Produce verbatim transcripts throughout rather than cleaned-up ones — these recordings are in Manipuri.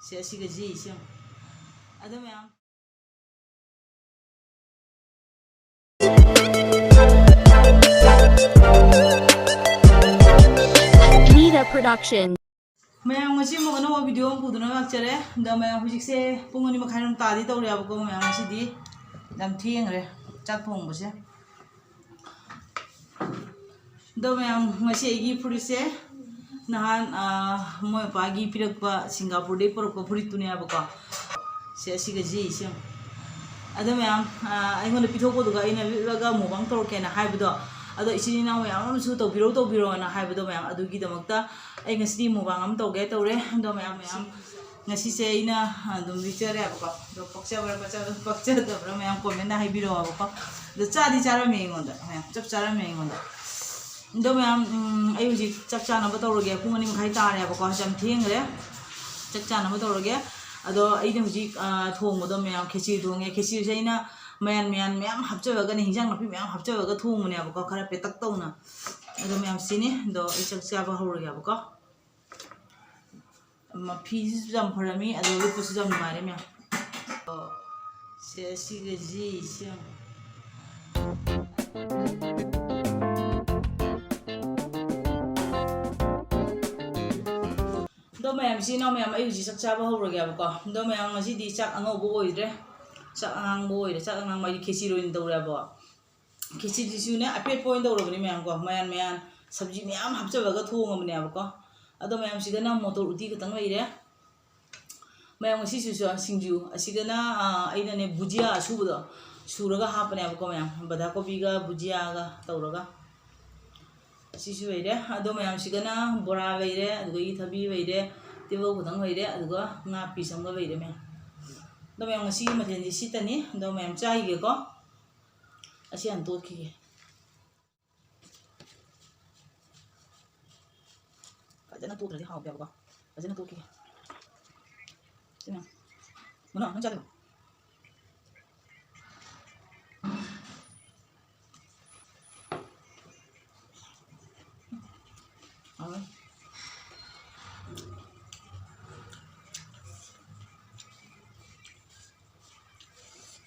ꯁꯦ, ꯑꯁꯤꯒ ꯖꯤ ꯁꯦ ꯌꯦꯡꯉꯨ꯫ ꯑꯗꯣ ꯃꯌꯥꯝ, Nida Production. ꯃꯌꯥꯝ, ꯉꯁꯤ ꯑꯃꯨꯛ ꯑꯅꯧꯕ video ꯑꯃ ꯄꯨꯗꯨꯅ ꯂꯥꯛꯆꯔꯦ꯫ ꯑꯗ ꯃꯌꯥꯝ, ꯍꯧꯖꯤꯛꯁꯦ ꯄꯨꯡ ꯑꯅꯤ ꯃꯈꯥꯏꯔꯣꯝ ꯇꯥꯗꯤ ꯇꯧꯔꯦꯕꯀꯣ꯫ ꯃꯌꯥꯝ, ꯉꯁꯤꯗꯤ ꯌꯥꯝ ꯊꯦꯡꯈ꯭ꯔꯦ ꯆꯥꯛ ꯊꯣꯡꯕꯁꯦ꯫ ꯑꯗꯣ ꯃꯌꯥꯝ, ꯉꯁꯤ ꯑꯩꯒꯤ ꯐꯨꯔꯤꯠꯁꯦ ꯅꯍꯥꯟ, ꯑꯥ, ꯃꯣꯏ ꯃꯄꯥꯒꯤ ꯄꯤꯔꯛꯄ, ꯁꯤꯡꯒꯥꯄꯨꯔꯗꯒꯤ ꯄꯨꯔꯛꯄ ꯐꯨꯔꯤꯠꯇꯨꯅꯦꯕꯀꯣ꯫ ꯁꯦ, ꯑꯁꯤꯒ ꯖꯤ ꯁꯦ ꯌꯦꯡꯉꯨ꯫ ꯑꯗꯣ ꯃꯌꯥꯝ, ꯑꯥ, ꯑꯩꯉꯣꯟꯗ ꯄꯤꯊꯣꯛꯄꯗꯨꯒ ꯑꯩꯅ ꯂꯤꯠꯂꯒ mukbang ꯇꯧꯔꯛꯀꯦꯅ ꯍꯥꯏꯕꯗꯣ, ꯑꯗꯣ ꯏꯆꯤꯟ ꯏꯅꯥꯎ ꯃꯌꯥꯝ ꯑꯃꯁꯨ ꯇꯧꯕꯤꯔꯣ, ꯇꯧꯕꯤꯔꯣꯅ ꯍꯥꯏꯕꯗꯣ ꯃꯌꯥꯝ, ꯑꯗꯨꯒꯤꯗꯃꯛꯇ ꯑꯩ ꯉꯁꯤꯗꯤ mukbang ꯑꯃ ꯇꯧꯒꯦ ꯇꯧꯔꯦ꯫ ꯑꯗꯣ ꯃꯌꯥꯝ, ꯃꯌꯥꯝ, ꯉꯁꯤꯁꯦ ꯑꯩꯅ ꯑꯗꯨꯝ ꯂꯤꯠꯆꯔꯦꯕꯀꯣ꯫ ꯑꯗꯣ ꯄꯛꯆꯕ꯭ꯔꯥ, ꯄꯛꯆ-, ꯄꯛꯆꯗꯕ꯭ꯔꯥ ꯃꯌꯥꯝ comment ꯍꯥꯏꯕꯤꯔꯛꯑꯣꯕꯀꯣ꯫ ꯑꯗꯣ ꯆꯥꯗꯤ ꯆꯥꯔꯝꯃꯦ ꯑꯩꯉꯣꯟꯗ, ꯃꯌꯥꯝ ꯆꯞ ꯆꯥꯔꯝꯃꯦ ꯑꯩꯉꯣꯟꯗ꯫ ꯑꯗꯣ ꯃꯌꯥꯝ, ꯎꯝ, ꯑꯩ ꯍꯧꯖꯤꯛ ꯆꯥꯛ ꯆꯥꯅꯕ ꯇꯧꯔꯒꯦ꯫ ꯄꯨꯡ ꯑꯅꯤ ꯃꯈꯥꯏ ꯇꯥꯔꯦꯕꯀꯣ, ꯌꯥꯝ ꯊꯦꯡꯈ꯭ꯔꯦ꯫ ꯆꯥꯛ ꯆꯥꯅꯕ ꯇꯧꯔꯒꯦ꯫ ꯑꯗꯣ ꯑꯩꯅ ꯍꯧꯖꯤꯛ, ꯑ, ꯊꯣꯡꯕꯗꯣ ꯃꯌꯥꯝ ꯈꯦꯆꯤ ꯊꯣꯡꯉꯦ꯫ ꯈꯦꯆꯤꯁꯦ ꯑꯩꯅ ꯃꯌꯥꯟ ꯃꯌꯥꯟ ꯃꯌꯥꯝ ꯍꯥꯞꯆꯔꯒꯅꯦ, ꯍꯤꯟꯖꯥꯡ ꯅꯥꯄꯤ ꯃꯌꯥꯝ ꯍꯥꯞꯆꯔꯒ ꯊꯣꯡꯕꯅꯦꯕꯀꯣ, ꯈꯔ ꯄꯦꯇꯛ ꯇꯧꯅ꯫ ꯑꯗꯣ ꯃꯌꯥꯝ ꯁꯤꯅꯤ꯫ ꯑꯗꯣ ꯑꯩ ꯆꯥꯛ ꯆꯥꯕ ꯍꯧꯔꯒꯦꯕꯀꯣ꯫ ꯃ-, ꯐꯤꯁꯤꯁꯨ ꯌꯥꯝ ꯐꯔꯝꯃꯤ, ꯑꯗꯣ ꯂꯤꯠꯄꯁꯨ ꯌꯥꯝ ꯅꯨꯡꯉꯥꯏꯔꯦ ꯃꯌꯥꯝ꯫ ꯑꯣ, ꯁꯦ, ꯁꯤꯒ ꯖꯤ ꯁꯦ ꯌꯦꯡꯉꯨ꯫ ꯑꯗꯣ ꯃꯌꯥꯝ, ꯏꯆꯤꯟ ꯏꯅꯥꯎ ꯃꯌꯥꯝ, ꯑꯩ ꯍꯧꯖꯤꯛ ꯆꯥꯛ ꯆꯥꯕ ꯍꯧꯔꯒꯦꯕꯀꯣ꯫ ꯑꯗꯣ ꯃꯌꯥꯝ, ꯉꯁꯤꯗꯤ ꯆꯥꯛ ꯑꯉꯧꯕ ꯑꯣꯏꯗ꯭ꯔꯦ, ꯆꯥꯛ ꯑꯉꯥꯡꯕ ꯑꯣꯏꯔꯦ꯫ ꯆꯥꯛ ꯑꯉꯥꯡꯕ ꯍꯥꯏꯗꯤ ꯈꯦꯆꯤ ꯑꯣꯏꯅ ꯇꯧꯔꯦꯕꯀꯣ꯫ ꯈꯦꯆꯤꯁꯤꯁꯨꯅꯦ, ꯑꯄꯦꯠꯄ ꯑꯣꯏꯅ ꯇꯧꯔꯕꯅꯤ ꯃꯌꯥꯝ ꯀꯣ꯫ ꯃꯌꯥꯟ ꯃꯌꯥꯟ ꯁꯕꯖꯤ ꯃꯌꯥꯝ ꯍꯥꯞꯆꯜꯂꯒ ꯊꯣꯡꯉꯕꯅꯦꯕꯀꯣ꯫ ꯑꯗꯣ ꯃꯌꯥꯝꯁꯤꯗꯅ ꯃꯣꯇꯣꯔ ꯎꯇꯤ ꯈꯛꯇꯪ ꯂꯩꯔꯦ꯫ ꯃꯌꯥꯝ ꯉꯁꯤꯁꯤꯁꯨ ꯁꯤꯡꯖꯨ꯫ ꯑꯁꯤꯒꯅ, ꯑ, ꯑꯩꯅꯅꯦ ꯕꯨꯖꯤꯌꯥ ꯑꯁꯨꯕꯗꯣ ꯁꯨꯔꯒ ꯍꯥꯞꯄꯅꯦꯕꯀꯣ ꯃꯌꯥꯝ꯫ ꯕꯟꯙꯀꯣꯕꯤꯒ ꯕꯨꯖꯤꯌꯥꯒ ꯇꯧꯔꯒ꯫ ꯑꯁꯤꯁꯨ ꯂꯩꯔꯦ꯫ ꯑꯗꯣ ꯃꯌꯥꯝꯁꯤꯒꯅ ꯕꯣꯔꯥ ꯂꯩꯔꯦ, ꯑꯗꯨꯗꯒꯤ ꯊꯕꯤ ꯂꯩꯔꯦ, ꯇꯤꯜꯍꯧ ꯈꯛꯇꯪ ꯂꯩꯔꯦ, ꯑꯗꯨꯒ ꯉꯥ piece ꯑꯃꯒ ꯂꯩꯔꯦ ꯃꯌꯥꯝ꯫ ꯑꯗꯣ ꯃꯌꯥꯝ ꯉꯁꯤꯒꯤ ꯃꯊꯦꯜꯁꯦ ꯁꯤꯇꯅꯤ꯫ ꯑꯗꯣ ꯃꯌꯥꯝ ꯆꯥꯈꯤꯒꯦꯀꯣ꯫ ꯑꯁꯤ ꯍꯥꯟꯅ ꯇꯣꯠꯈꯤꯒꯦ꯫ ꯐꯖꯅ ꯇꯣꯠꯇ꯭ꯔꯗꯤ ꯍꯥꯎꯇꯦꯕꯀꯣ꯫ ꯐꯖꯅ ꯇꯣꯠꯈꯤꯒꯦ꯫ ꯁꯤꯅ꯫ ꯃꯨꯅꯣ, ꯅꯪ ꯆꯥꯗꯣꯏꯔꯣ? ꯍꯥꯎꯋꯦ꯫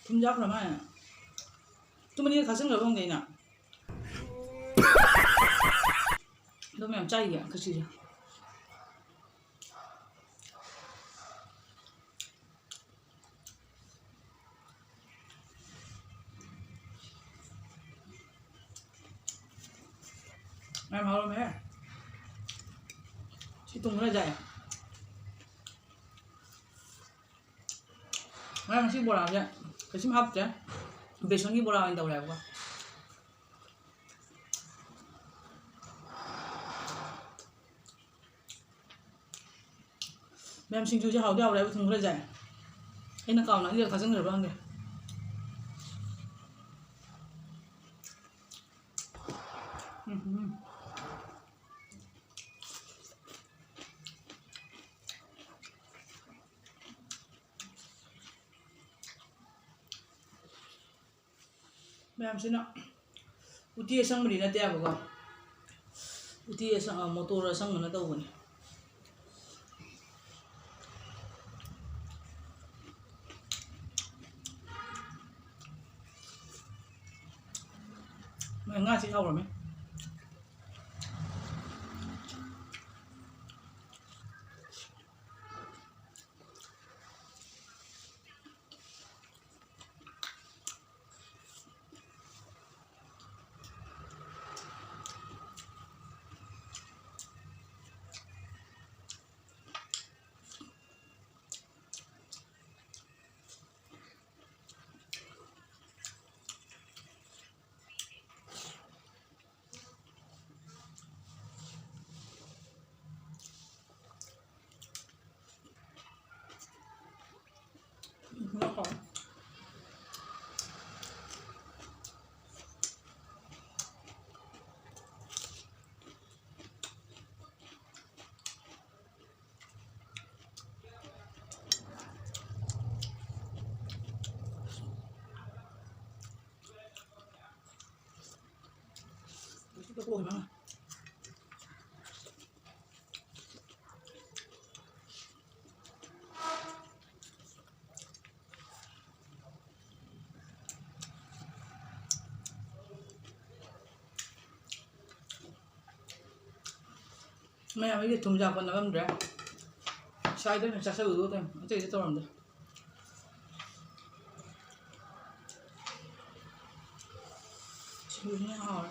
ꯊꯨꯝ ꯌꯥꯛꯈ꯭ꯔ ꯃꯥꯜꯂꯦ꯫ ꯊꯨꯝ ꯑꯅꯤꯒ ꯈꯥꯛꯆꯟꯈ꯭ꯔꯕ ꯈꯪꯗꯦ ꯑꯩꯅ꯫ ꯑꯗꯨꯝ ꯌꯥꯝ ꯆꯥꯏꯌꯦ ꯈꯦꯆꯤꯁꯦ꯫ ꯌꯥꯝ ꯍꯥꯎꯔꯝꯃꯦꯍꯦ꯫ ꯁꯤ ꯇꯨꯝꯈ꯭ꯔ ꯌꯥꯏ꯫ ꯉꯔꯥꯡ ꯉꯁꯤ ꯕꯣꯔꯥꯁꯦ ꯀꯩꯁꯨꯝ ꯍꯥꯞꯇ꯭ꯔꯦ, ꯕꯦꯁꯟꯒꯤ ꯕꯣꯔꯥ ꯑꯣꯏꯅ ꯇꯧꯔꯦꯕꯀꯣ꯫ ꯃꯌꯥꯝ ꯁꯤꯡꯖꯨꯁꯦ ꯍꯥꯎꯗꯤ ꯍꯥꯎꯔꯦ ꯍꯥꯏꯕ, ꯊꯨꯝ ꯈꯔ ꯌꯥꯛꯑꯦ꯫ ꯑꯩꯅ ꯀꯥꯎꯅ ꯑꯅꯤꯔꯛ ꯊꯥꯖꯤꯟꯈ꯭ꯔꯕ ꯈꯪꯗꯦ꯫ ꯎꯝ, ꯎꯝ꯫ ꯃꯌꯥꯝꯁꯤꯅ ꯎꯇꯤ ꯑꯁꯪꯕꯗꯤ ꯅꯠꯇꯦ ꯍꯥꯏꯕꯀꯣ꯫ ꯎꯇꯤ ꯑꯁꯪ-, ꯑ, ꯃꯣꯇꯣꯔ ꯑꯁꯪꯕꯅ ꯇꯧꯕꯅꯤ꯫ ꯃꯣꯏ ꯉꯥꯁꯤ ꯍꯥꯎꯔꯝꯃꯦ꯫ ꯃꯌꯥꯝ ꯑꯩꯒꯤ ꯊꯨꯝ ꯌꯥꯛꯄ ꯅꯝꯂꯝꯗ꯭ꯔꯦ꯫ ꯁ꯭ꯋꯥꯏꯗ ꯑꯣꯏꯅ ꯆꯥꯁꯜꯂꯨꯗꯧ ꯇꯧꯔꯤꯅꯤ꯫ ꯑꯇꯩꯗꯤ ꯇꯧꯔꯝꯗꯦ꯫ ꯁꯤꯡꯖꯨꯁꯤꯅ ꯍꯥꯎꯔꯦ꯫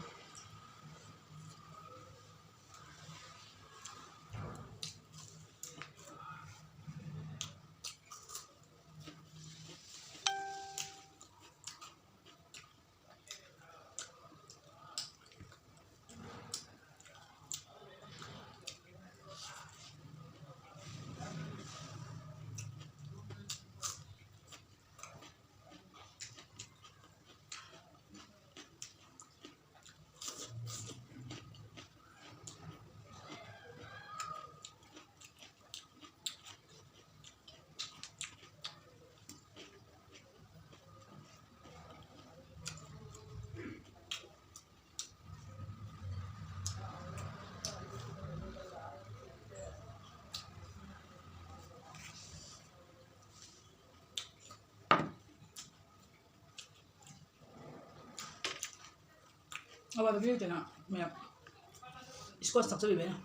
ꯑꯋꯥꯕ ꯄꯤꯔꯛꯇꯅ ꯃꯌꯥꯝ ꯏꯁꯀ꯭ꯋꯥꯁ ꯊꯥꯛꯆꯜꯂꯤꯕ ꯑꯩꯅ꯫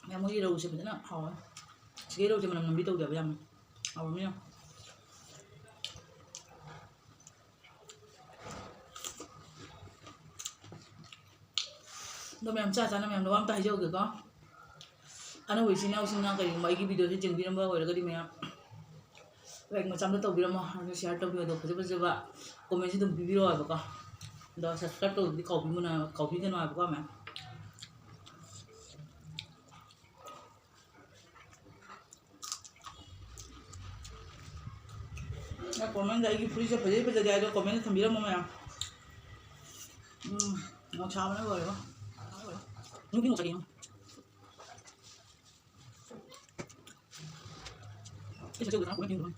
ꯃꯌꯥꯝ ꯃꯣꯏꯒꯤ ꯔꯧꯁꯦ ꯐꯖꯅ ꯍꯥꯎꯋꯦ꯫ ꯁꯤꯒꯤ ꯔꯧꯁꯦ ꯃꯅꯝ ꯅꯝꯕꯤ ꯇꯧꯗꯦꯕ, ꯌꯥꯝ ꯍꯥꯎꯔꯝꯅꯤ ꯌꯥꯝ꯫ ꯑꯗꯣ ꯃꯌꯥꯝ ꯆꯥ ꯆꯥꯅ ꯃꯌꯥꯝꯗ ꯋꯥ ꯑꯝꯇ ꯍꯥꯏꯖꯍꯧꯒꯦꯀꯣ꯫ ꯑꯅꯧꯕ ꯏꯆꯤꯟ ꯏꯅꯥꯎꯁꯤꯡꯅ ꯀꯔꯤꯒꯨꯝꯕ ꯑꯩꯒꯤ videoꯁꯦ ꯌꯦꯡꯕꯤꯔꯝꯕ ꯑꯣꯏꯔꯒꯗꯤ ꯃꯌꯥꯝ like ꯃꯆꯥ ꯑꯝꯇ ꯇꯧꯕꯤꯔꯝꯃꯣ, ꯑꯗꯨꯒ share ꯇꯧꯕꯤꯌꯣ, ꯑꯗꯣ ꯐꯖ ꯐꯖꯕ commentꯁꯨ ꯑꯗꯨꯝ ꯄꯤꯕꯤꯔꯛꯑꯣ ꯍꯥꯏꯕꯀꯣ꯫ ꯑꯗꯣ subscribe ꯇꯧꯕꯗꯤ ꯀꯥꯎꯕꯤꯒꯅꯨ ꯍꯥꯏꯕ, ꯀꯥꯎꯕꯤꯒꯅꯨ ꯍꯥꯏꯕꯀꯣ ꯃꯌꯥꯝ꯫ ꯀꯃꯦꯟꯗ ꯑꯩꯒꯤ ꯐꯨꯔꯤꯠꯁꯦ ꯐꯖꯩ ꯐꯖꯗꯦ ꯍꯥꯏꯗꯣ ꯀꯃꯦꯟꯗ ꯊꯝꯕꯤꯔꯝꯃꯣ ꯃꯌꯥꯝ꯫ ꯎꯝ, ꯅꯨꯡꯁꯥꯕꯅ ꯂꯣꯏꯔꯦꯕ꯫ ꯅꯨꯡꯗꯤ ꯅꯨꯡꯁꯥꯏꯌꯦ꯫ ꯑꯩ ꯁꯛꯆꯧꯗ ꯆꯪꯉꯛꯄꯅ ꯊꯦꯡꯗ꯭ꯔꯣ?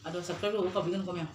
ꯑꯗꯣ subscribe ꯇꯧꯕ ꯀꯥꯎꯕꯤꯒꯅꯨꯀꯣ ꯃꯌꯥꯝ꯫